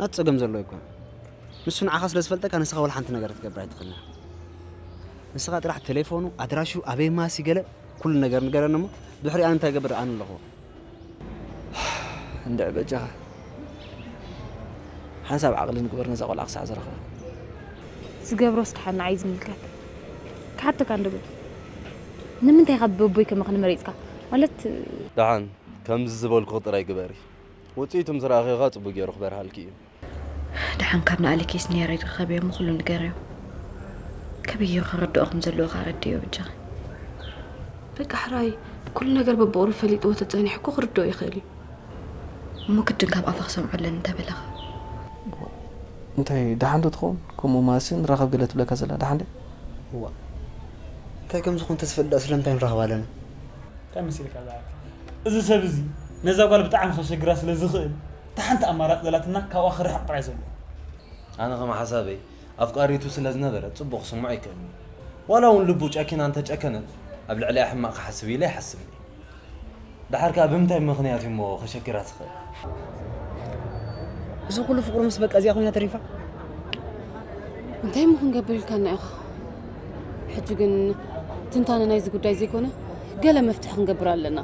ኣት ጸገም ዘሎ ኣይኮን። ንሱ ንዓኻ ስለ ዝፈልጠካ ንስኻ ወላ ሓንቲ ነገር ክትገብር ኣይትኽእልን። ንስኻ ጥራሕ ቴሌፎኑ፣ ኣድራሹ፣ ኣበይ ማሲ ገለ ኩሉ ነገር ንገረኒ እሞ ድሕሪ ኣነ እንታይ ገብር ኣነ ኣለኹ። እንድዕ በጃኻ ሓንሳብ ዓቕሊ ንግበር ነዛ ቆልዓ ክሳዕ ዝረኽባ። ዝገብሮስ ደሓን ንዓይ ዝምልከት ክሓተካ እንዶ በል። ንምንታይ ካብ በቦይ ከማኽኒ መሪፅካ ማለት ደሓን ከምዚ ዝበልኩ ጥራይ ግበሪ። ውፅኢቱ ምስ ረኣኺ ኸዓ ፅቡቅ ገይሩ ክበርሃልኪ እዩ። ደሓን ካብ ንኣለኬስ ነይረ ይርከብዮ እሞ ኩሉ ንገርዮ። ከመይ ገይሩ ክርድኦ ከም ዘለዎ ከዓ ረድዮ ብጃኺ። በቃ ሕራይ ኩሉ ነገር በብቑሩብ ፈሊጥዎ ተጸኒሑ እኮ ክርድኦ ይኽእል እዩ። እሞ ግድን ካብ ኣፋ ክሰምዖ ኣለኒ እንተበለኸ? እንታይ ደሓን ዶ ትኸውን? ከምኡ ማለትሲ ንራኸብ ገለ ትብለካ ዘላ ደሓን ድያ? እዋ እንታይ ከም ዝኾን ተዝፈልጥ ስለምንታይ ንራኸብ ኣለና? እንታይ መሲልካ ዝኣካ እዚ ሰብ እዚ ነዛ ጓል ብጣዕሚ ከሸግራ ስለ ዝኽእል እታ ሓንቲ ኣማራፂ ዘላትና ካብኣ ክርሕቕ ጥራይ ዘሎ። ኣነ ከም ሓሳበይ ኣፍቃሪቱ ስለ ዝነበረ ፅቡቕ ክስምዖ ኣይክእልን እዩ። ዋላ እውን ልቡ ጨኪና እንተጨከነት ኣብ ልዕሊኣ ሕማቕ ክሓስብ ኢለ ኣይሓስብን እየ። ደሓር ከኣ ብምንታይ ምኽንያት እዩ እሞ ከሸግራ ዝኽእል? እዚ ኩሉ ፍቕሩ ምስ በቃ እዚኣ ኮይና ተሪፋ? እንታይ እሞ ክንገብር ኢልካና ኢኻ? ሕጂ ግን ትንታነ ናይዚ ጉዳይ ዘይኮነ ገለ መፍትሒ ክንገብር ኣለና።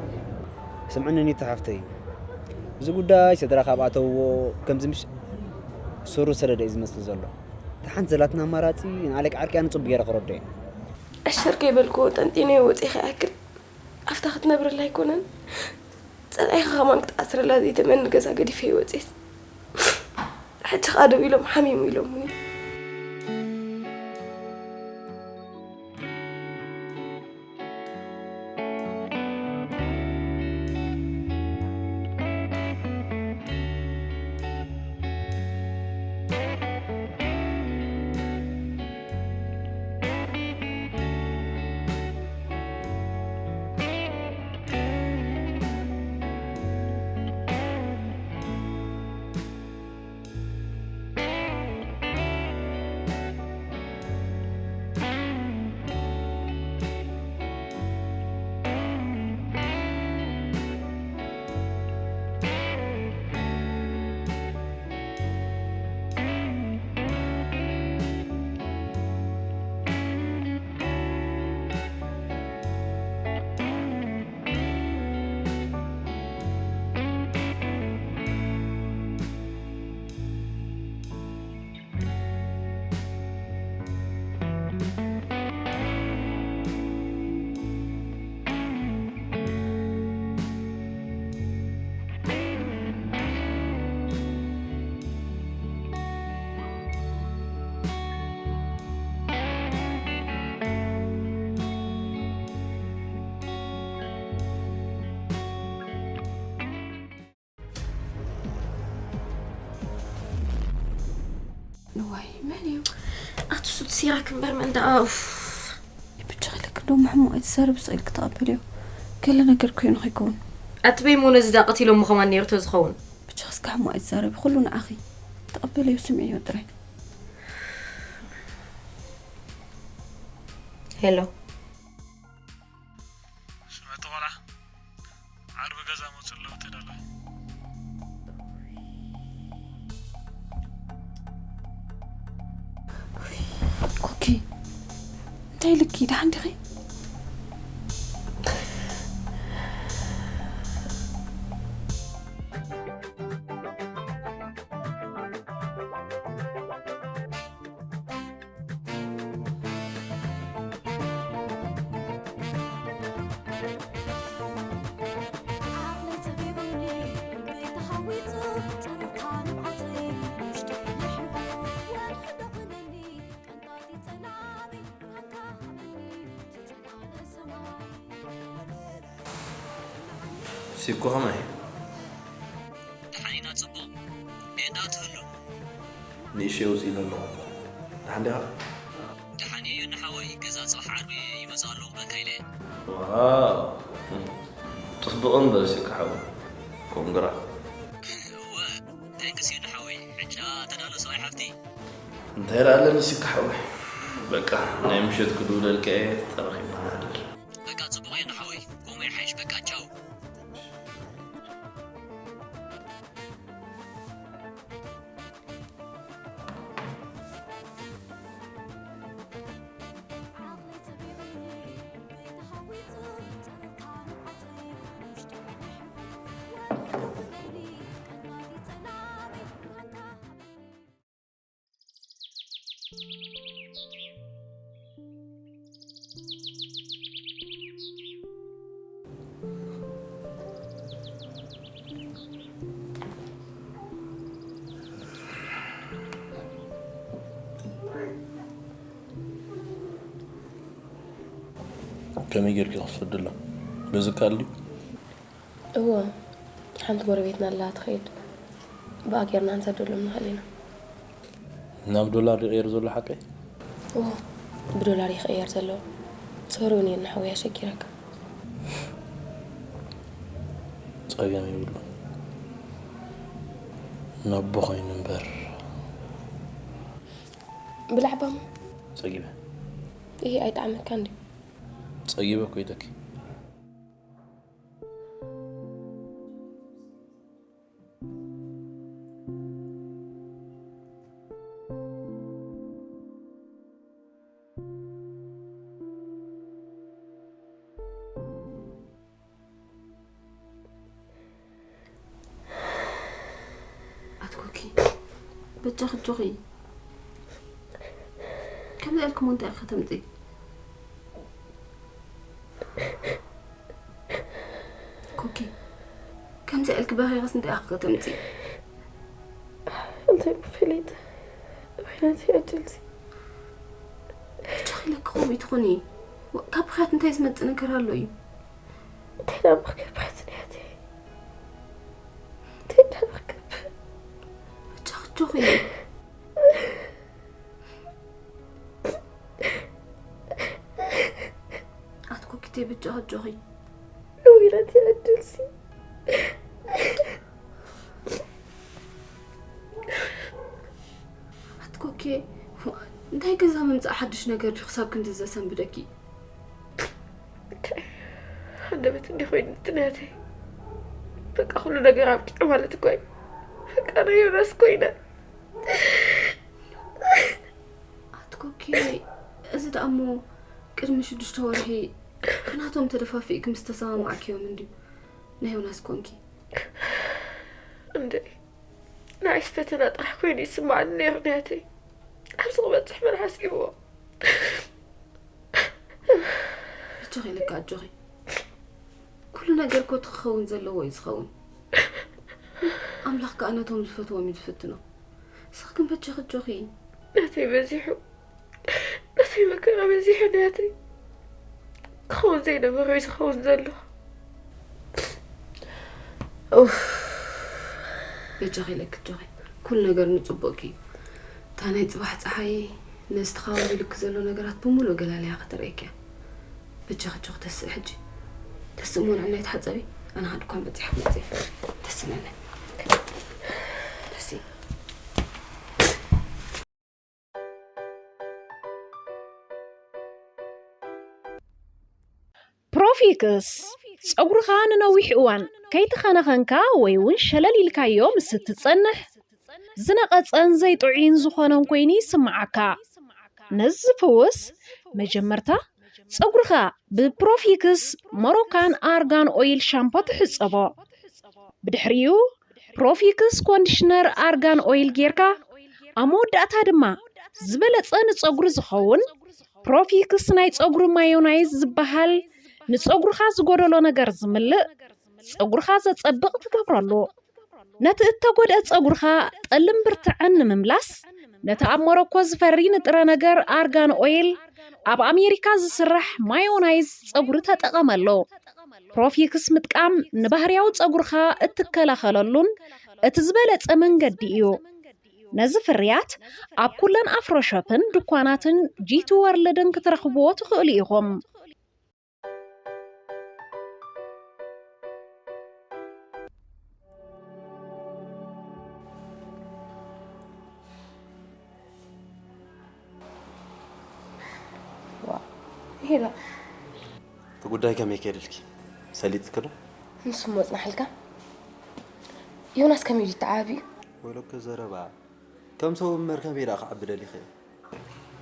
ስምዕኒ ኒታ ሓፍተይ፣ እዚ ጉዳይ ስድራ ካብ ኣተውዎ ከምዚ ምሽ ሱሩ ሰደደ እዩ ዝመስል ዘሎ። እታ ሓንቲ ዘላትና ኣማራፂ ንኣለቃ ዓርኪ ኣነ ፅቡቅ ገይረ ክረዶ እየ። ዕሽር ከይበልክዎ ጠንጢነዮ ወፂኤ ከይኣክል ኣብታ ክትነብረላ ኣይኮነን ጸላኢኻ ከማን ክትኣስረላ ዘይተመኒ ገዛ ገዲፈዮ ወፂኤስ ሕጂ ኸዓ ደው ኢሎም ሓሚሙ ኢሎምኒ። እዋይ መን እዩ ኣትሱት ሲራክ እምበር መን ደኣ ኡፍ። ብቻ ክልክ ዶ ምሕሞ ኣይትዛረብ ስቕ ኢልክ ተቐበልዮ። ገለ ነገር ኮይኑ ከይከውን። ኣትበይ እሞ ነዚ ዳ ቀቲሎም ምኸማን ነይሩ ተዝኸውን። ብቻ እስካ ሕሞ ኣይትዛረቢ ኩሉ ንዓኺ። ተቐበልዮ ስምዕዮ ጥራይ። ሄሎ ሽመቲ ቆልዓ ዓርቢ ገዛ መፁ ኣለዉ ተዳለዊ። ኮኪ እንታይ ኢልኪ ደሓን ዲኺ? ሲኮ ከመይ? ደሓን ኢና ጽቡቕ። ቤት ዶ ትህሉ? ንእሽተይ ውጽእ ኢለ ኣለኹ። ደሓን ዲኻ? ደሓን እየ ዮኒ ሓወይ። ገዛ ጽባሕ ዓርቢ ይመጽእ ኣለኹ ክብለካ ኢለ እየ። ዋው! ጽቡቕ እምበር ሲኮ ሓወይ። ኮንግራ። እወ፣ ታንክስ ዮኒ ሓወይ። ሕጂ ተዳሎ ሰብኣይ ሓፍቲ። እንታይ ደኣ ኣለኒ ሲኮ ሓወይ። በቃ ናይ ምሸት ክድውለልካ እየ፣ ተረኺብና ንሓድር። በቃ ጽቡቕ ዮኒ ሓወይ። ከምኡ ይሓይሽ በቃ ቻው። ከመይ ጌርኪ ክሰደሎም? በዚ ይከኣል ድዩ? እዎ፣ ሓንቲ ጎረቤትና ኣላ ትኸይድ። ብኣ ጌርና ክንሰደሎም ንኽእል ኢና። ናብ ዶላር ይቕየር ዘሎ ሓቀይ? እዎ፣ ብዶላር ይቕየር ዘሎ። ሶሪ እውን እየ ንሓወይ ኣሸጊረካ። ጸገም የብሉን። ነቦ ኮይኑ እምበር። ብላዕባሞ ጸጊበ። ይሄ ኣይጠዓመካን ድዩ? ጸጊበ እኮ ኢለኪ። ኣትኮኪ፣ በጃኺ ኣጆኺ። ከምዚ ኢልክሞ እንታይ ኢኺ ከተምጽኢ? ኮኪ፣ ከምዚ ኢልኪ በኺኽስ እንታይ ኢኺ ከተምጽኢ? እንታይ ፍሊጥ ወይነቲ ዕድልሲ? በጃኺ ኢለኪ ከምኡ ትኹኒ። ካብ ብኽያት እንታይ ዝመጽእ ነገር ኣሎ እዩ? እንታይ ደኣ እሞ ክገብር ጽንያተይ? እንታይ ደኣ እሞ ክገብር? በጃኺ ኣጆኺ። ኣትኮኪተይ በጃኺ ኣጆኺ። እውይናተይ ዕድልሲ። ኣትኮኬ፣ እንታይ ገዛ ምምጻእ ሓድሽ ነገር ድዩ ክሳብ ክንዲ ዘሰንብደኪ? እንታይ ሃንደበት እንዲ ኮይኑ ጽንያተይ። በቃ ኩሉ ነገር ኣብቂዑ ማለት እኮ እዩ። በቃ ናይ ዮናስ ኮይነ። ኣትኮኬ፣ እዚ ደኣ እሞ ቅድሚ ሽዱሽተ ወርሒ ብናቶም ተደፋፊእኪ ምስ ተሰማማዕክዮም እንድዩ ናይ ዮናስ ኮንኪ። እንደ ንዓይስ ፈተና ጥራሕ ኮይኑ ይስማዓኒ ነይሩ ንያተይ። ኣብዚ ክበጽሕ መን ሓሲብዎ? በጃኺ ኢለኪ ኣጆኺ። ኩሉ ነገር እኮ እቲ ክኸውን ዘለዎ እዩ ዝኸውን። ኣምላኽ ከኣ ነቶም ዝፈትዎም እዩ ዝፍትኖም። ንስኺ ግን በጃኺ ኣጆኺ። ናተይ በዚሑ፣ ናተይ መከራ በዚሑ፣ ናተይ ክኸውን ዘይነበሮ እዩ ዝኸውን ዘሎ። ኡፍ። በጃኺ ኢለኪ ኣጆኺ። ኩሉ ነገር ንጽቡቕኪ እዩ። እታ ናይ ጽባሕ ጸሓይ ነዚ ተኻባቢሉኪ ዘሎ ነገራት ብምሉእ ገላልያ ከተርእየኪ እያ። በጃኺ ኣጆኺ ተስኢ ሕጂ። ተስኢ እሞ ንዕናይ ተሓጸቢ። ኣነ ካብ ድኳን በጺሐ ክመጽእ እየ። ተስኢ ንዕናይ። ተስኢ። ፕሮፊክስ፣ ጸጉርኻ ንነዊሕ እዋን ከይተኸናኸንካ ወይ እውን ሸለል ኢልካዮ ምስ እትጸንሕ፣ ዝነቐጸን ዘይጥዑይን ዝኾነን ኮይኑ ይስምዓካ። ነዚ ዝፍውስ፣ መጀመርታ ጸጉርኻ ብፕሮፊክስ ሞሮካን ኣርጋን ኦይል ሻምፖ ትሕጸቦ። ብድሕሪኡ ፕሮፊክስ ኮንዲሽነር ኣርጋን ኦይል ጌርካ፣ ኣብ መወዳእታ ድማ ዝበለጸ ንጸጉሪ ዝኸውን ፕሮፊክስ ናይ ጸጉሪ ማዮናይዝ ዝበሃል ንጸጉርኻ ዝጎደሎ ነገር ዝምልእ፣ ጸጉርኻ ዘጸብቕ ትገብረሉ። ነቲ እተጎድአ ጸጉርኻ ጠልን ብርትዐን ንምምላስ፣ ነቲ ኣብ ሞሮኮ ዝፈሪ ንጥረ ነገር ኣርጋን ኦይል፣ ኣብ ኣሜሪካ ዝስራሕ ማዮናይዝ ጸጉሪ ተጠቐመሉ። ፕሮፊክስ ምጥቃም ንባህርያዊ ጸጉርኻ እትከላኸለሉን እቲ ዝበለጸ መንገዲ እዩ። ነዚ ፍርያት ኣብ ኩለን ኣፍሮ ሾፕን ድኳናትን ጂቲ ወርልድን ክትረኽብዎ ትኽእሉ ኢኹም። ዋ፣ ይሄዳ። እቲ ጉዳይ ከመይ ከይድልኪ? ሰሊጥኪ ዶ? ንሱ እሞ ጽናሕልካ። ዮናስ ከመይ ኢሉ ይተዓባቢ? ወይለከ ዘረባ። ከም ሰብ መርከብ ኢላ ክዓቢ ደሊኺ?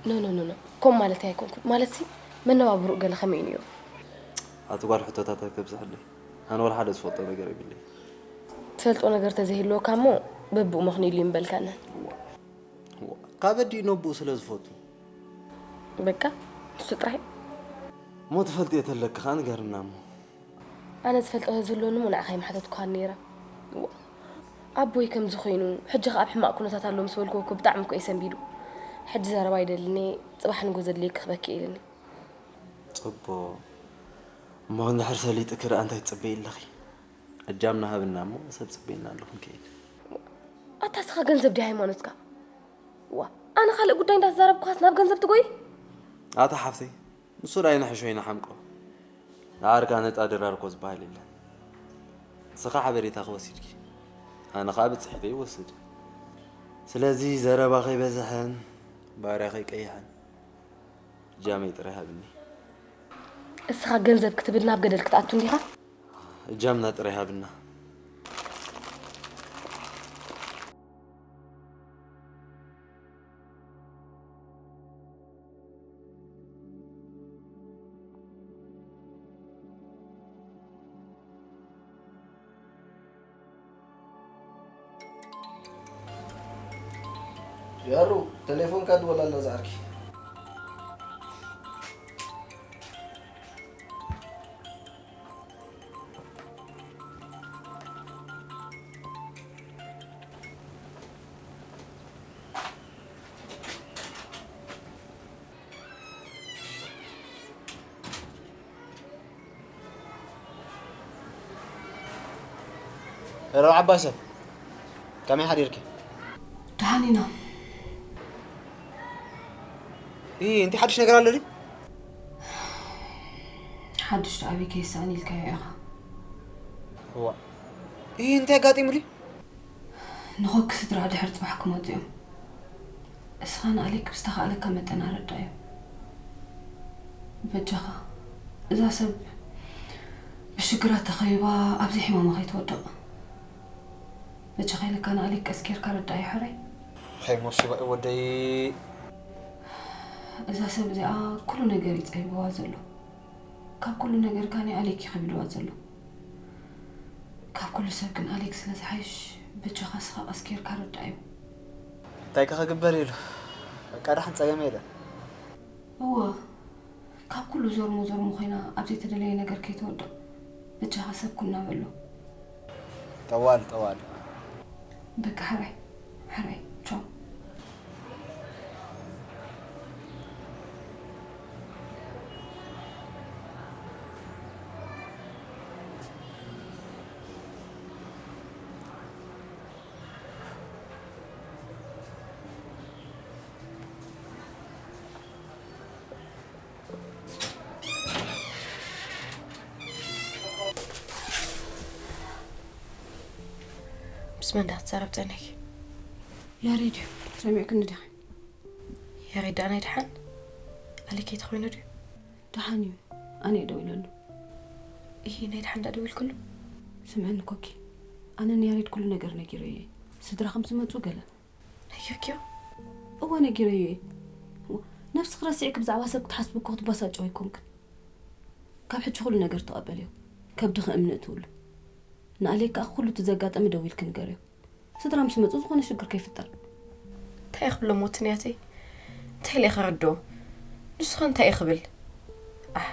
ኖ፣ ኖ፣ ኖ፣ ኖ። ከም ማለት ኣይኮንኩን። ማለትሲ መነባብርኡ ገለ ከመይ እዩ ነይሩ? ኣቲ ጓል ሕቶታት ኣይተብዝሕለይ። ኣነ ወላ ሓደ ዝፈልጦ ነገር የብለይ። ትፈልጦ ነገር ተዘይህልወካ እሞ በብኡ መኽኒሉ ይምበልካና። ዋ፣ ካብ ኣዲኡ ነብኡ ስለ ዝፈቱ። በቃ፣ ንሱ ጥራይ። እሞ ትፈልጥዮ ተለኪ ኸኣ ንገርና እሞ። ኣነ ዝፈልጦ ተዝህልወኒ እሞ ንዓኻ ኣይምሓተትኩኻን ነይረ። ዋ፣ ኣቦይ ከምዚ ኮይኑ፣ ሕጂ ኸኣ ኣብ ሕማቕ ኩነታት ኣሎ ምስ በልኩዎ እኮ ብጣዕሚ እኮ እዩ ሰንቢዱ። ሕጂ ዘረባ ኣይደልን እየ፣ ጽባሕ ንግሆ ዘድልየኪ ክበኪ ኢልኒ። ጽቡቕ። እሞ እንድሕር ሰሊጥኪ ደኣ እንታይ ትጽበዪ ኣለኺ? እጃምና ሃብና እሞ ሰብ ጽበየና ኣሎ ክንከይድ። ኣታ እስኻ ገንዘብ ድዩ ሃይማኖትካ? ዋ ኣነ ካልእ ጉዳይ እንዳተዛረብኩኻስ ናብ ገንዘብ ትጎይ? ኣታ ሓፍተይ ንሱ ደኣ ይንሕሾ ይንሓምቆ። ንዓርካ ነጣ ድራር እኮ ዝበሃል የለን። ንስኻ ሓበሬታኺ ወሲድኪ ኣነ ኸኣ ብጽሒተይ ይወስድ። ስለዚ ዘረባ ከይበዝሕን ባርያ ከይቀይሕን እጃመይ ጥራይ ሃብኒ። እስኻ ገንዘብ ክትብል ናብ ገደል ክትኣቱ እንዲኻ? እጃምና ጥራይ ሃብና። ያሩ ቴሌፎንካ ድወል ኣሎ ዝዓርኪ። ሄሎ ዓባይ ሰብ፣ ከመይ ሓዲርኪ? ደሓን ኢና። ኢ፣ እንታይ ሓድሽ ነገር ኣሎ ድዩ? ሓድሽ ዶ ዓብዪ ከይሰኣን ኢልካዮ ኢኻ። እዋ፣ ኢ፣ እንታይ ኣጋጢሙ ድዩ? ንኾኪ ስድራ ድሕሪ ፅባሕ ክመፁ እዮም። እስኻ ንኣሌክ ብዝተኻእለካ መጠን ኣረዳእዮ። በጃኻ እዛ ሰብ ብሽግራት ተኸቢባ ኣብዚ ሕማማ ከይትወድቕ። በጃኻ ኢለካ ንኣሌክ ቀስ ጌርካ ረዳእዮ ሕራይ። ከይሞት ሽባእ ወደይ። እዛ ሰብ እዚኣ ኩሉ ነገር እዩ ፀቢብዋ ዘሎ። ካብ ኩሉ ነገር ካኒ ኣሌክ እዩ ከቢድዋ ዘሎ። ካብ ኩሉ ሰብ ግን ኣሌክ ስለ ዝሓይሽ በጃኻ እስኻ ቀስ ጌርካ ረዳእዮ። እንታይ ከ ክግበር ኢሉ? በቃ ደሓን ጸገም የለን። እወ ካብ ኩሉ ዞርሞ ዞርሞ ኮይና ኣብ ዘይተደለየ ነገር ከይትወድቕ በጃኻ ሰብ ኩና በሎ። ጠዋል ጠዋል። በቃ ሕራይ ሕራይ ቻው። ምስ መን ዳ ክትዛረብ ጸኒሕኪ? ያሬድ እዩ። ሰሚዕክኒ ዲኺ? ያሬድ ደኣ ናይ ደሓን? ኣሌክ ተኾይኑ ድዩ? ደሓን እዩ። ኣነ እየ ደዊለሉ። እሂ ናይ ደሓን ዳ ደዊልክሉ? ስምዕኒ ኮኪ፣ ኣነ ንያሬድ ኩሉ ነገር ነጊረዮ እየ። ስድራ ከም ዝመፁ ገለ ነጊርክዮ? እወ ነጊረዮ እየ። ነብስኺ ረሲዕኪ ብዛዕባ ሰብ ክትሓስቢ እኮ ክትበሳጨው ኣይኮንክን። ካብ ሕጂ ኩሉ ነገር ተቐበልዮ። ከብድኺ እምኒ እትውሉ። ንኣሌክ ከዓ ኩሉ እቲ ዘጋጠመ ደዊልኪ ንገርዮ። ስድራ ምስ መፁ ዝኾነ ሽግር ከይፍጠር። እንታይ ክብሎ ሞትንያተይ እንታይ ኢለ ከረድኦ? ንሱ ኸ እንታይ እዩ ክብል? ኣህ፣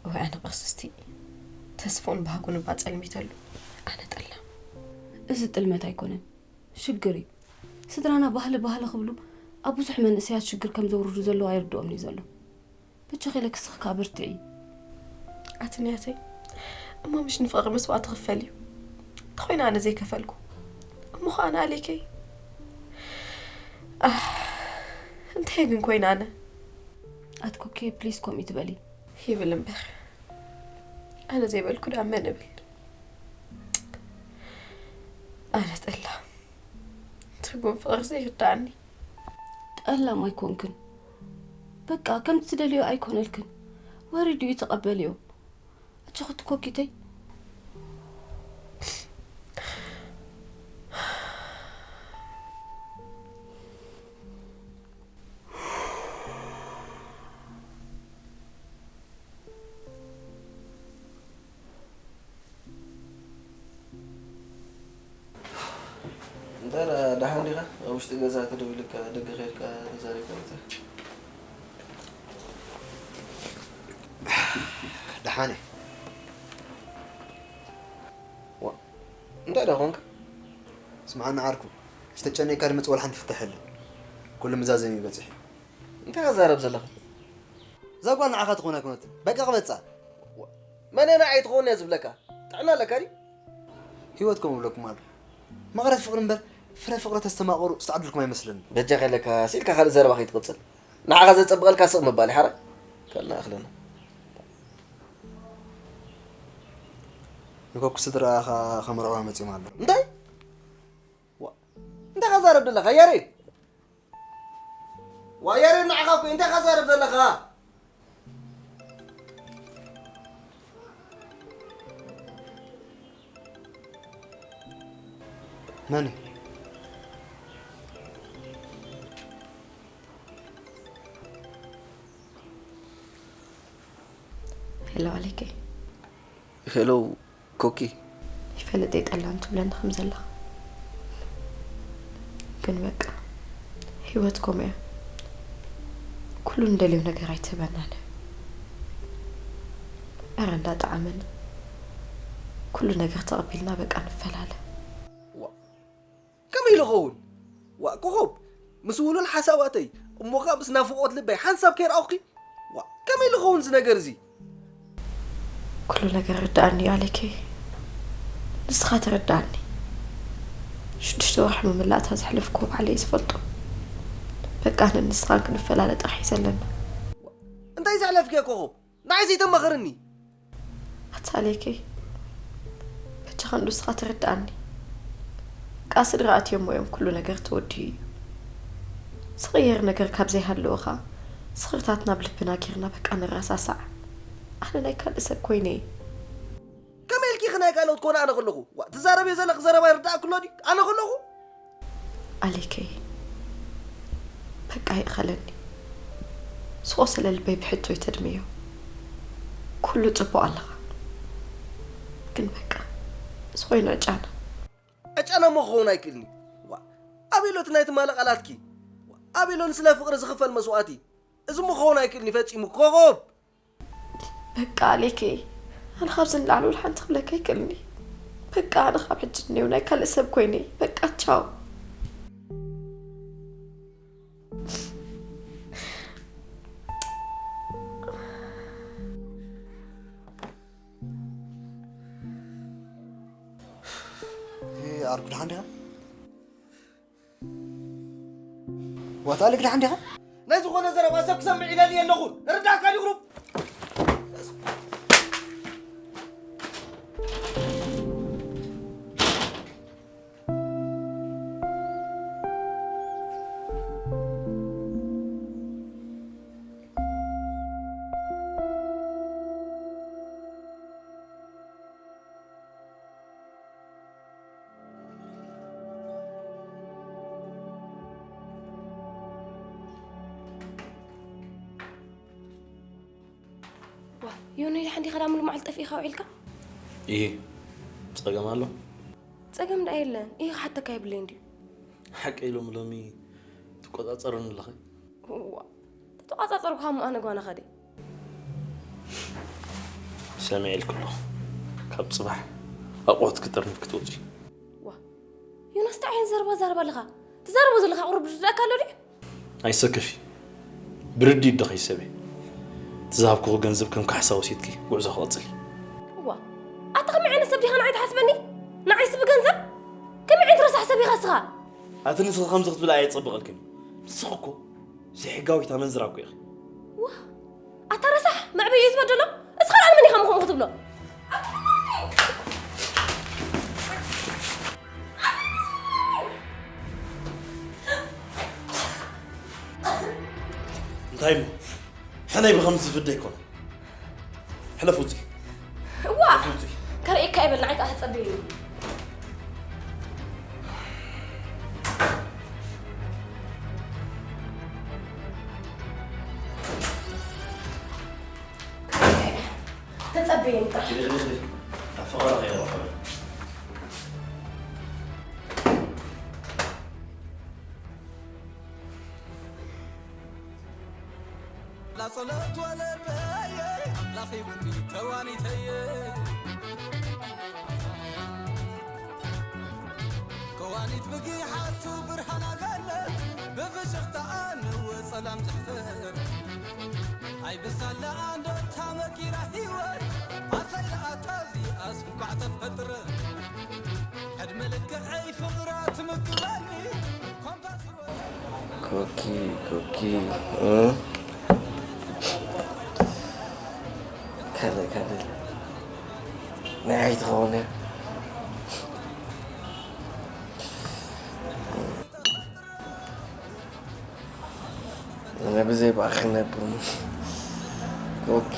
እዋይ ኣነ ቅርስስቲ ተስፍኡን ባህጉን እባ ጸልሚተሉ። ኣነ ጠላም። እዚ ጥልመት ኣይኮነን፣ ሽግር እዩ። ስድራና ባህሊ ባህሊ ክብሉ ኣብ ብዙሕ መንእሰያት ሽግር ከም ዘውርዱ ዘለዉ ኣይርድኦምን እዩ ዘሎ። ብቻ ኸይለ ክስኽ ከዓ በርትዒ። ኣትንያተይ እሞ ምሽ ንፍቕሪ መስዋእቲ ክፈል እዩ። ተኾይነ ኣነ ዘይከፈልኩ እሞ ኸዓ ንኣሌከይ ኣህ፣ እንታይ ግን ኮይነ ኣነ? ኣትኮኬ ፕሊስ ከምኡ ትበሊ። ይብል እምበር ኣነ ዘይበልኩ ደኣ መን እብል? ኣነ ጠላ ትርጉም ፍቕሪ ዘይርድኣኒ። ጠላም ኣይኮንክን። በቃ ከምቲ ትደልዮ ኣይኮነልክን። ወሪዱ እዩ ተቐበልዮ። ኣጆኺ ኮኪተይ። እንታይ ደኣ ደሓን ዲኻ? ኣብ ውሽጢ ገዛ ተደዊልካ ደገ ኸይድካ ተዛሪብካ መጺኻ? ደሓን እየ። ዋ፣ እንታይ ደኣ ኾንካ? ስምዓኒ ዓርኩ፣ ዝተጨነይካ ድመጽ ወላ ሓንቲ ፍታሕ የለን። ኩሉ ምዛዘም እዩ በጺሑ። እንታይ ትዛረብ ዘለኻ? እዛ ጓል ንዓኻ ትኾን ኣይኮነትን። በቃ ክበጻ። መን እያ ንዓይ ትኸውን እያ ዝብለካ? ጥዕና ኣለካ ድዩ? ህይወት ከምኡ እብለኩም ኣሎ። መቐረት ፍቕሪ እምበር ፍረ ፍቕሪ ተስተማቐሩ ዝተዓደልኩም ኣይመስለኒ። በጃኻ ኢለካ ሲልካ ካልእ ዘረባ ከይትቕጽል። ንዓኻ ዘጸብቐልካ ስቕ ምባል እዩ ሓራይ። ከልና እኽለና። ንኮኩ ስድራኻ ከመርዕዋ መጺኦም ኣለዉ። እንታይ? ዋ፣ እንታይ ኢኻ ዛረብ ዘለኻ ያሬድ? ዋ ያሬድ ንዓኻ እኮ እንታይ ኢኻ ዛረብ ዘለኻ? መን እዩ? ሄሎ ኣሌኬ። ሄሎ ኮኪ። ይፈልጥ እየ ጠላም ትብለኒ ከም ዘለኻ። ግን በቃ ህይወት ከምኡ እያ። ኩሉ እንደልዮ ነገር ኣይትህበናን እያ። ኣረ እንዳጠዓመና ኩሉ ነገር ተቐቢልና በቃ ንፈላለ። ዋ፣ ከመይ ኢሉ ኸውን? ዋ፣ ኮኾብ፣ ምስ ውሉል ሓሳባተይ፣ እሞ ኸኣ ምስ ናፍቖት ልበይ ሓንሳብ ከይረኣኹኪ? ዋ፣ ከመይ ኢሉ ኸውን እዚ ነገር እዚ? ኩሉ ነገር ርድኣኒ እዩ ኣሌኬ። ንስኻ ተረድኣኒ። ሽዱሽተ ወርሒ ምምላእታ ዘሕለፍክዎ ባዕለይ እየ ዝፈልጦ። በቃ ኣነን ንስኻን ክንፈላለ ጥራሕ እዩ ዘለና። እንታይ ዘሕለፍክዮ ኮኾብ? ንዓይ ዘይተማኽርኒ? ኣታ ኣሌኬ፣ በጃኻ እንዶ ንስኻ ተረድኣኒ። በቃ ስድራ ኣትዮሞ እዮም ኩሉ ነገር ተወዲኡ እዩ። ዝቕየር ነገር ካብ ዘይሃለወ ኸኣ ዝኽርታት ናብ ልብና ጌርና በቃ ንረሳሳዕ። ኣነ ናይ ካልእ ሰብ ኮይነ እየ። ከመይ ኢልኪ ኢኺ ናይ ካልኦት ኮነ ኣነ ከለኹ? ዋ፣ ትዛረብዮ ዘለኺ ዘረባ ይርድኣኪ ኣሎ ድዩ? ኣነ ከለኹ? ኣሌከይ፣ በቃ ይእኸለኒ። ዝቖሰለ ልበይ ብሕቶ ይተድምዮ። ኩሉ ጽቡቕ ኣለኻ። ግን በቃ፣ እዚ ኮይኑ ዕጫና። ዕጫና እሞ ክኸውን ኣይክእልኒ። ዋ፣ ኣበይ ኣሎ እቲ ናይ ትማሊ ቃላትኪ? ዋ፣ ኣበይ ኣሎ ንስለ ፍቕሪ ዝኽፈል መስዋእቲ? እዚ እሞ ክኸውን ኣይክእልኒ ፈጺሙ። ኮኾብ! በቃ ኣሌከይ፣ ኣነ ካብዚ ንላዕሊ ወላ ሓንቲ ክብለካ ኣይክእልኒ። በቃ ኣነ ካብ ሕጂ ንኔው ናይ ካልእ ሰብ ኮይነ። በቃ ቻው። ኣርጉድ ሓንዲኻ? ዋታ ልግዳሕ እንዲኻ? ናይ ዝኾነ ዘረባ ሰብ ክሰምዕ ኢለ ድየ ኣለኹ? ንርዳእካ ድዩ ቁሩብ? ዋ፣ ዮኒ፣ ድሓን ዲኻ ዳ ሙሉ መዓልቲ ጠፊእኻ ውዒልካ? እየ። ጸገም ኣሎ? ጸገም ደኣ የለን። እየ ክሓተካ የብለይን ድዩ? ሓቀይ ሎሚ ሎሚ ትቆጻጸረኒ ኣለኺ? ዋ፣ ተተቋጻጸርኩኻ እሞ ኣነ ጓና ኸደ። ሰሚዐ ኢልኪ ኣለኹ። ካብ ጽባሕ ኣቑሑት ክጥርንፍ ክትወጺ። ዋ፣ ዮናስ፣ እንታይ ዓይነት ዘረባ ትዛረብ ኣለኻ? ትዛረቦ ዘለኻ ቁሩብ ዝርድኣካ ኣሎ ድዩ? ኣይሰከፊ። ብርድኢት ዶ ከይሰበ? እቲ ዝሃብኩኺ ገንዘብ ከም ካሕሳ ወሲድኪ ጉዕዞ ክቕጽል። እዋ፣ ኣታ ከመይ ዓይነት ሰብ ዲኻ ንዓይ ትሓስበኒ? ንዓይስ ብገንዘብ? ከመይ ዓይነት ረሳሕ ሰብ ኢኻ እስኻ? ኣቲ ንስኺ ከምዚ ክትብሊ ኣየጸብቐልክን እዩ። ንስኺ እኮ ዘይሕጋዊት ኣመንዝራ እኮ ኢኺ። ዋ፣ ኣታ ረሳሕ፣ መዕበዪ እዩ ዝበደሎ። እስኻ ደኣ ንመን ኢኻ ምኹምኡ ክትብሎ? እንታይ እሞ? ሕነይ ብኸምዚ ዝፍደ ኣይኮነ። ሕለፍ ውፅኢ። እዋ! ሕለፍ ውፅኢ። ከርእየካ ይበል፣ ንዓይ ከዓ ተጸበየኒ። ተጸበየኒ ጥራሕ። ክዲ፣ ክዲ፣ ክዲ። ኣብ ፈቐራ ከይረኸበ። ላጸሎት ወለደየ ኣምላኽ ይብኒ ተዋኒተየ። ከዋኒት ብጊሓቱ ብርሃን ኣጋለት ብፍሽኽታኣ ንወ ጸላም ዘሕፍር። ኣይብሳላ ኣንዶ ታመቂራ ህይወት ኣሰይ ኮኪ፣ ኮኪ፣ እ? ካልእ፣ ካልእ። ናይ ኣይትኸውን እያ። ኣነ ብዘይ ብኣኺ ነብር። ኮኪ።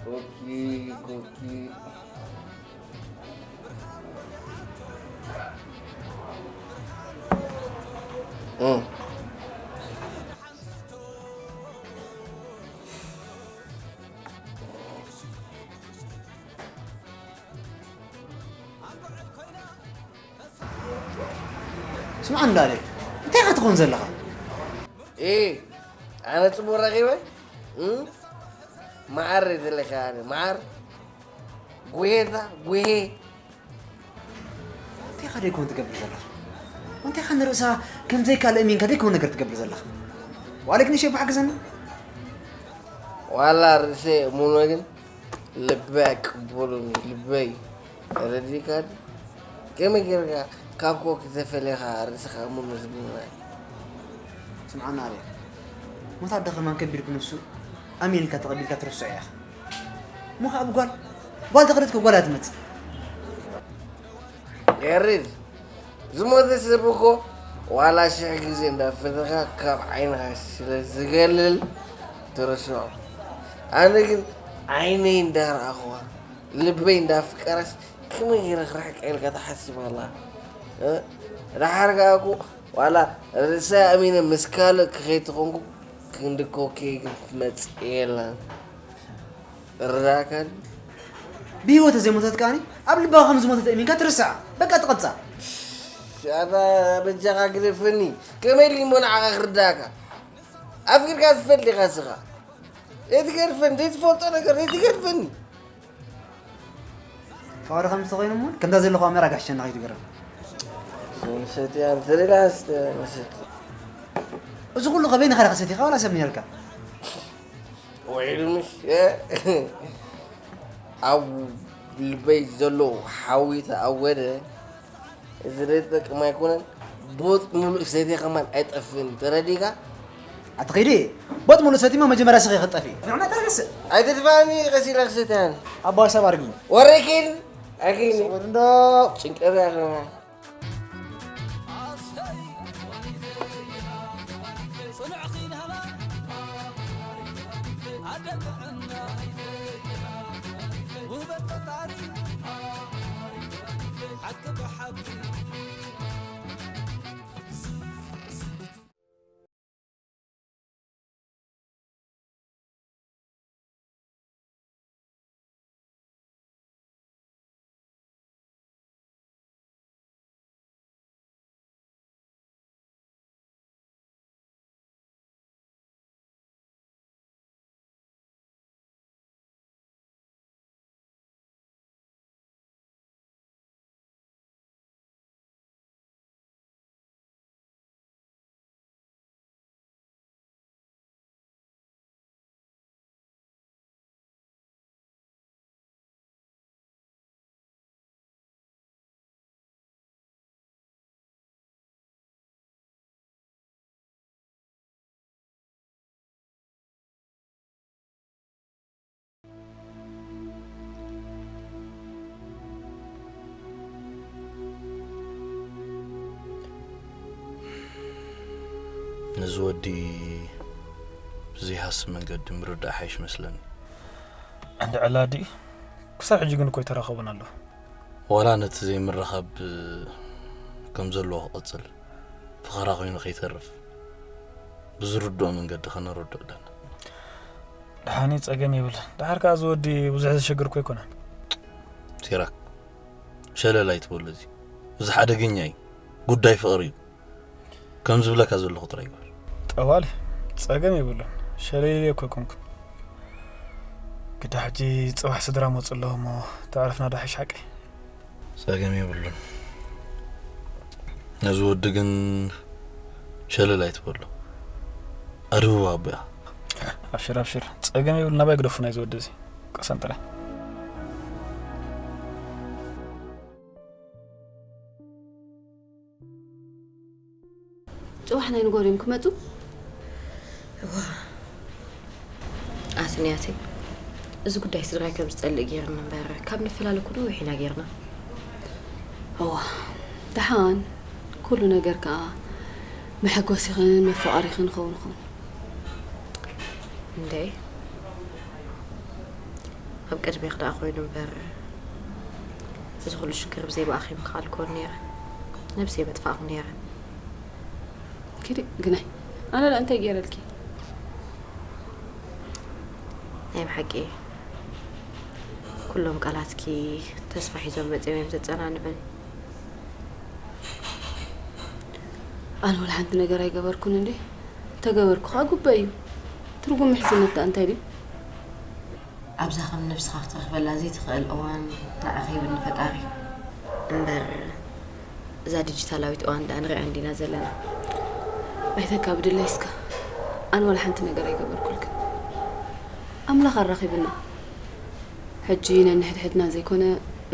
ኮኪ፣ ኮኪ። እም። ስምዓ እንዳለ፣ እንታይ ኢኻ ትኾን ዘለኻ? እ፣ ኣነ ጽቡቕ ረኺበ? እም? መዓር ዘለካ ኣነ፣ መዓር? ጉሄታ፣ ጉሄ። እንታይ ኢኻ ደይኮን ትገብር ዘለኻ? እንታይ ኢኻ ንርእሳ ከም ዘይካል እሚንካ ደይኮን ነገር ትገብር ዘለኻ? ዋለክ ንሸ ባሕ ግዘና። ዋላ ርእሰ እሙኖ ግን ልበይ ኣይቅበሉን እዩ፣ ልበይ። ተረዲእካ ድዩ? ከመይ ጌርካ ካብ ኮክ ተፈሊኻ ርእስኻ እሙኖ ትብለና? ስምዓና ኣበይ። ሞት ኣደ ከማን ከቢድ ክንሱ ኣሚንካ ተቐቢልካ ትርስዖ ኢኻ። እሞ ኸኣ ብጓል፣ ጓል ተኸደትካ ጓል እያ ትመጽእ። ያሬድ፣ ዝሞተ ሰብ እኮ ዋላ ሽሕ ግዜ እንዳፈተኻ ካብ ዓይንኻ ስለ ዝገልል ትርስዖ። ኣነ ግን ዓይነይ እንዳረኣኽዋ፣ ልበይ እንዳፍቀራስ ከመይ ገይረ ክርሕቃ ኢልካ ትሓስብ ኣላ? እ? ደሓር ከኣ እኮ ዋላ ርእሰይ ኣሚነ ምስ ካልእ ክኸይድ ተኾንኩ ክንዲ ኮኬ ግን ትመጽእ የላን። ርዳእካ ድዩ? ብህይወት ዘይሞተት ከኣኒ ኣብ ልባኻ ከም ዝሞተት እሚንካ ትርስዓ። በቃ ትቐጻ። ኣታ በጃኻ ግደፈኒ። ከመይ ኢሉ እሞ ንዓኻ ክርዳእካ? ኣፍቂርካ ትፈልጥ ኢኻ እስኻ። ዘይትገድፈኒ፣ ዘይትፈልጦ ነገር ዘይትገድፈኒ። ፍቕሪ ከም ተኾይኑ እሞ ከምዛ ዘለኹ ኣመራ ጋሽ ሸና ከይትገርም። ሰትያ እንተ ደላ ስተ መሰት። እዚ ኩሉ ከበይ ንኸረኸ ሰቲኻ ዋላ ሰብ ነርካ? ውዒሉ ምሽ፣ እ? ኣብ ልበይ ዘሎ ሓዊ ተኣወደ። እዚ ዘይጠቅም ኣይኮነን። ቦጥ ሙሉእ ሰትየ ከማን ኣይጠፍእን። ተረዲእካ? ኣቲ ኸይዲ፣ ቦጥ ሙሉእ ሰቲማ መጀመርያ ስኺ ክትጠፊ። ንዕና ተረስእ። ኣይትድፋእኒ፣ ቀስ ኢለ ክሰትያን። ኣባ ሰብ ኣርግኝ። ወረ ኪን፣ ኣኪን። ሰወር እንዶ። ጭንቀት ያለና። ነዚ ወዲ ብዘይሃስብ መንገዲ ምርዳእ ሓይሽ መስለኒ። እንድዕላ ድዩ? ክሳብ ሕጂ ግን እኮ ኣይተራኸቡን ኣለዉ። ዋላ ነቲ ዘይምርኻብ ከም ዘለዎ ክቕጽል፣ ፈኸራ ኮይኑ ከይተርፍ ብዝርድኦ መንገዲ ከነረድኦ ኣለና። ደሓን እዩ፣ ጸገም የብልን። ደሓር ከኣ እዚ ወዲ ብዙሕ ዘሸግር እኮ ኣይኮነን። ሲራክ፣ ሸለል ኣይትበሎ። እዚ፣ እዚ ሓደገኛ እዩ። ጉዳይ ፍቕሪ እዩ። ከም ዝብለካ ዘለኹ ጥራይ ግበር። ጠዋሊ፣ ጸገም የብሉን። ሸለልየ እኮ ኣይኮንኩን። ግዳ ሕጂ ጽባሕ ስድራ መጹ ኣለዉ እሞ ተዕረፍና ዶ ሓይሽ ሓቀይ? ጸገም የብሉን። ነዚ ወዲ ግን ሸለል ኣይትበሎ። ኣድብቦ ኣቦ ኢኻ። ኣብሽር፣ ኣብሽር። ጸገም የብሉን። ናባይ ግደፉ ናይዚ ወዲ እዚ። ቀሰን ጥራይ። ጽባሕ ናይ ንጎር እዮም ክመጹ። እዋ ኣስንያተይ፣ እዚ ጉዳይ ስድራይ ከም ዝጸልእ ገይርኒ እምበር ካብ ንፈላለ እኮ ነዊሕ ኢና ገይርና። እዋ ደሓን ኩሉ ነገር ከኣ መሐጎሲኽን መፋቐሪኽን ኸውን ኸውን። እንዴ፣ ኣብ ቅድሜኺ ደኣ ኮይኑ እምበር፣ እዚ ኩሉ ሽግር ብዘይ ብኣኺ ምክኣልኩ ነይረ። ነብሰይ መጥፋእኩ ነይረ። ኪዲ ግናይ፣ ኣነ ደኣ እንታይ ገይረልኪ? ናይ ብሓቂ ኩሎም ቃላትኪ ተስፋ ሒዞም መጺኦም እዮም ዘጸናንዑኒ። ኣነ ወላ ሓንቲ ነገር ኣይገበርኩን እንዴ? ተገበርኩ ከኣ ጉባኤ እዩ። ትርጉም ምሕዝነት ደኣ እንታይ ድዩ? ኣብዛ ከም ነብስኻ ክትረኽበላ ዘይትኽእል እዋን ንዓኺ ሂብኒ ፈጣሪ። እምበር እዛ ዲጂታላዊት እዋን ደኣ ንሪኣ እንዲና ዘለና። ኣይተካብድለይ እስከ። ኣነ ወላ ሓንቲ ነገር ኣይገበርኩልክን። ኣምላኽ ኣራኺብና። ሕጂ ነንሕድሕድና ዘይኮነ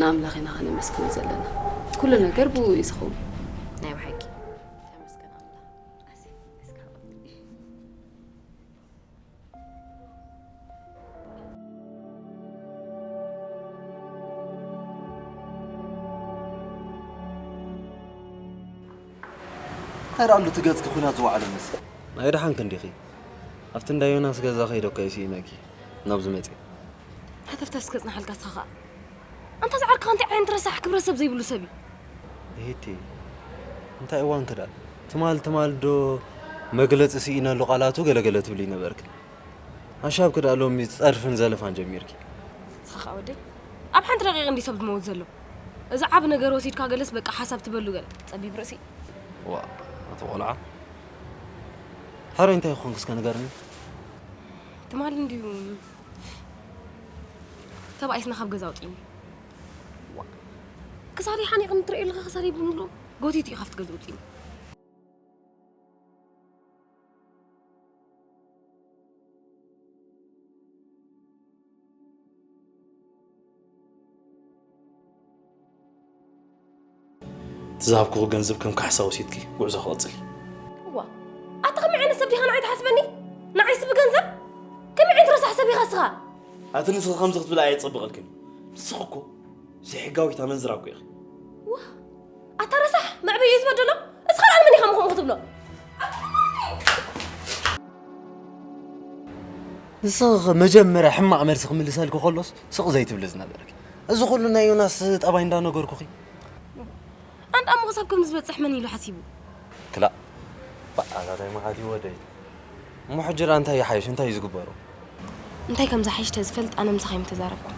ንኣምላኽ ኢና ከነመስግኖ ዘለና። ኩሉ ነገር ብኡ እዩ ዝኸውን። ናይ ብሓቂ ተመስገን ኣምላኽ። እንታይ ደኣ ኣሎ እቲ ገጽኪ ኲናት ዝወዓለ መስል? ናይ ደሓንኪ እንዲኺ? ኣብቲ እንዳ ዮናስ ገዛ ከይደ እኮ እየ ስኢነኪ ናብዚ መጺአ። ሃተፍተፍ እስከ ጽናሓልካ እስኻ ኸኣ። ኣንታ ዝዓርክኻ እንታይ ዓይነት ረሳሕ ክብረ ሰብ ዘይብሉ ሰብ እዩ? እሂቲ እንታይ እዋንኪ ደኣ? ትማል ትማል ዶ መግለጺ ስኢነሉ ቃላቱ ገለገለ ትብሊ ነበርኪ። ኣሻብኪ ደኣ ሎሚ ጸርፍን ዘለፋን ጀሚርኪ። ንስኻ ኸኣ ወደይ ኣብ ሓንቲ ደቂቕ እንዲ ሰብ ዝመውት ዘሎ። እዚ ዓቢ ነገር ወሲድካ ገለስ በቃ ሓሳብ ትበሉ ገለ ጸቢብ ርእሲ። ዋ ኣቲ ቆልዓ ሓረይ እንታይ ይኾንክ እስከ ንገርኒ። ትማሊ እንድዩ ተባኢስና ካብ ገዛ ኣውጺኒ። ክሳደይ ሓኒቕኒ ትርእዮ ኣለኻ ክሳደይ ብምሉኡ ጎቲቱ እዩ ካብቲ ገዛ ኣውጺኒ። እቲ ዝሃብኩኺ ገንዘብ ከም ካሕሳ ወሲድኪ ጉዕዞ ክቕጽል እዩ። እዋ ኣታ ከመይ ዓይነት ሰብ ዲኻ ንዓይ ትሓስበኒ? ንዓይስ ብገንዘብ? ከመይ ዓይነት ረሳሕ ሰብ ኢኻ እስኻ? ኣቲ ንስኺ ከምዚ ክትብሊ ኣየጸብቐልክን እዩ። ንስኺ እኮ ዘይሕጋዊት ኣመንዝራ እኮ ኢኺ። ዋ ኣታ ረሳሕ መዕበዪ እዩ ዝበደሎ። እስኻ ደኣ ንመን ኢኻ ምኹምኡ ክትብሎ? ንስኺ መጀመርያ ሕማቕ መልሲ ክምልሰልኪ ከሎስ ስቕ ዘይትብሊ ዝነበርኪ። እዚ ኩሉ ናይ ዮናስ ጠባይ እንዳነገርኩኺ። ኣንዳ እሞ ክሳብ ከምዚ ዝበጽሕ መን ኢሉ ሓሲቡ? ክላእ ባእ ኣታ ታይ መዓት እዩ ወደይ። እሞ ሕጂ ደኣ እንታይ ይሓይሽ እንታይ እዩ ዝግበሮ? እንታይ ከም ዝሓይሽ ተዝፈልጥ ኣነ ምሳኻ ኣይምተዛረብኩን።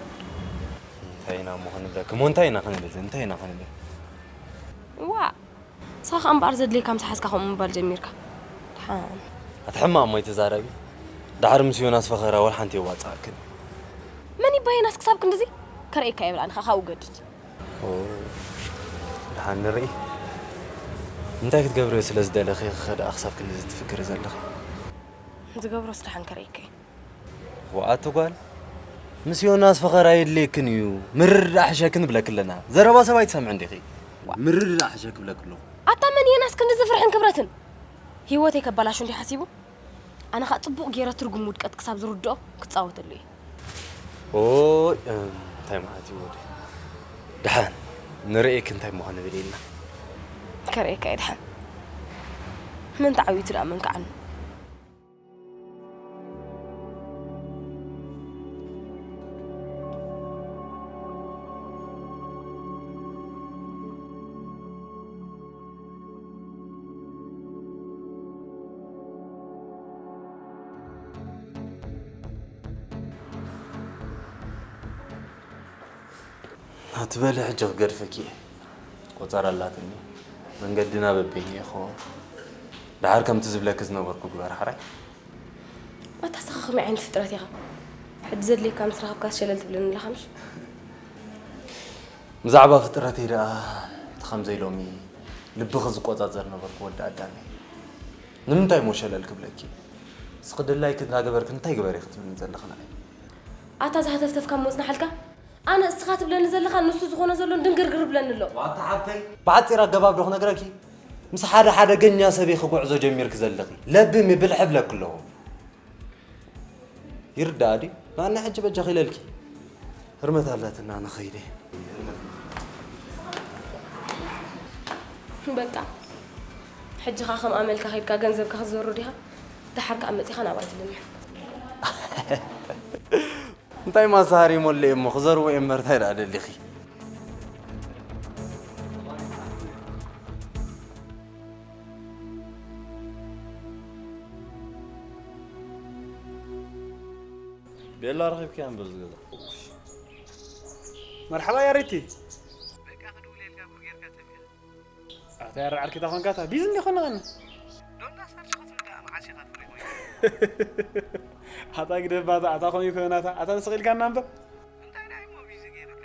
እንታይ ኢና እሞ ክንብለኪ እሞ እንታይ ኢና ክንብል እንታይ ኢና ክንብል? ዋእ ንስኻ ከኣ እምበኣር ዘድልየካ ምስ ሓዝካ ከምኡ ምባል ጀሚርካ። ድሓን። ኣቲ ሕማቕ እሞ ኣይትዛረቢ። ዳሕር ምስ ዮናስ ፈኸራ ወላ ሓንቲ የዋጽኣክን። መን ይባየናስ ክሳብ ክንድዚ ከርእየካ እየ ብላ ንኻ ካብኡ ገድድ። ኦ ድሓን ንርኢ። እንታይ ክትገብሪ ስለ ዝደለኺ ኢኺ ደኣ ክሳብ ክንድዚ ትፍክሪ ዘለኺ? ዝገብሮስ ድሓን ከርእየካ እየ። ዋእ ኣቲ ጓል ምስ ዮናስ ፈኸራ የድልየክን እዩ ምርድዳእ ሕሸክን ንብለኪ ኣለና ዘረባ ሰብ ኣይትሰምዕን ዲኺ ምርድዳእ ሕሸኪ እብለኪ ኣለኹ። ኣታ መን ዮናስ ክንድዚ ፍርሕን ክብረትን ሂወተይ ከባላሹ እንድዩ ሓሲቡ ኣነ ኸኣ ጽቡቕ ጌረ ትርጉም ውድቀት ክሳብ ዝርድኦ ክጻወተሉ እየ። ኦይ እንታይ ማለት እዩ ወደይ ደሓን ንርእየኪ እንታይ እሞ ክንብል ኢልና። ከርእየካ እየ ደሓን መን ተዓዊቱ ደኣ መን ከዓኑ። ኣቲ በሊ ሕጂ ክገድፈኪ እየ። ቆጸራ ኣላትኒ መንገድና በበይኑ እየ ክኸውን። ደሓር ከምቲ ዝብለኪ ዝነበርኩ ግበሪ ሓራይ። ኣታ እስኻ ከመይ ዓይነት ፍጥረት ኢኻ? ሕጂ ዘድልየካ ምስ ረኸብካስ ሸለል ትብለኒ ኣለኻ ምሽ? ብዛዕባ ፍጥረተይ ደኣ እቲ ከምዘይ ሎሚ ልብኺ ዝቆጻጸር ነበርኩ ወዲ ኣዳም እየ። ንምንታይ እሞ ሸለል ክብለኪ? እስኺ ድላይኪ እንዳገበርኪ እንታይ ግበሪ ክትብልኒ ዘለኺ ንዓይ? ኣታ እዛ ሃተፍተፍካ እሞ ጽናሓልካ? ኣነ እስኻ ትብለኒ ዘለኻን ንሱ ዝኾነ ዘሎን ድንግርግር ይብለኒ ኣሎ። ዋታ ሓብተይ ብሓጺር ኣገባብ ዶ ክነግረኪ? ምስ ሓደ ሓደገኛ ሰብ ኢኺ ጉዕዞ ጀሚርኪ ዘለኺ። ለብሚ ብልሒ ብለኪ ኣለኹ። ይርዳእ ድዩ? ንዓና ሕጂ በጃኺ ኢለልኪ። ህርመት ኣለትና ንኸይደ። በቃ ሕጂ ኸዓ ከም ኣመልካ ከይድካ ገንዘብካ ክትዘሩ ዲኻ? ደሓር ከኣ መጺኻ ናብኣ ትልምን። እንታይ ማሳሃር ይሞልእ እሞ ክዘርዎ እየ እምበር እንታይ ደኣ ደሊኺ? ቤላ ረኺብክያ እምበር ዝገዛ። መርሓባ ያሬቲ። በቃ ክድውለልካ እኮ ጌርካ ጠፊእካ። ኣታ ያረ ዓርኪ እታ ኾንካ እታ ቢዚ እንዲ ኾነ ቐነ። ዶና ሳርሽ ክትርዳእ መዓስ ኢኻ ትርኢ ኮይኑ። ኣታ ግደፋ እታ ኣታ ኾን ይኮናታ ኣታ ተስቒልካና እምበር። እንታይ ናይ እሞ ቢዚ ጌርካ።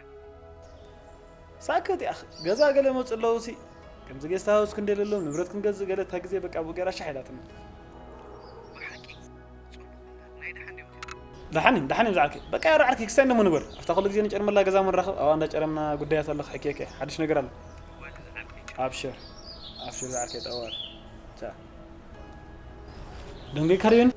ሳክት ያኽ ገዛ ገለ መፁ ኣለዉ ሲ ከምዚ ጌስት ሃውስ ክንደለሎም ንብረት ክንገዝእ ገለ እታ ግዜ በቃ ብኡ ገይራ ሻሕ ኢላትና። ብሓቂ ጽቡቕ እምበር ናይ ደሓን ዲኹም። ደሓን እዩ ደሓን እዩ ዝዓርከይ በቃ ያረ ዓርከይ ክስታይ እንደሞ ንግበር ኣብታ ኩሉ ግዜ ንጨርመላ ገዛ ምንራኸብ ኣብኣ እንዳጨረምና ጉዳያት ኣሎ ክሕክየከ ሓድሽ ነገር ኣሎ። ወዲ ዝዓርከይ ኣብሽር ኣብሽር ዝዓርከይ ጠዋር ቻ ደንገይካ ድዩን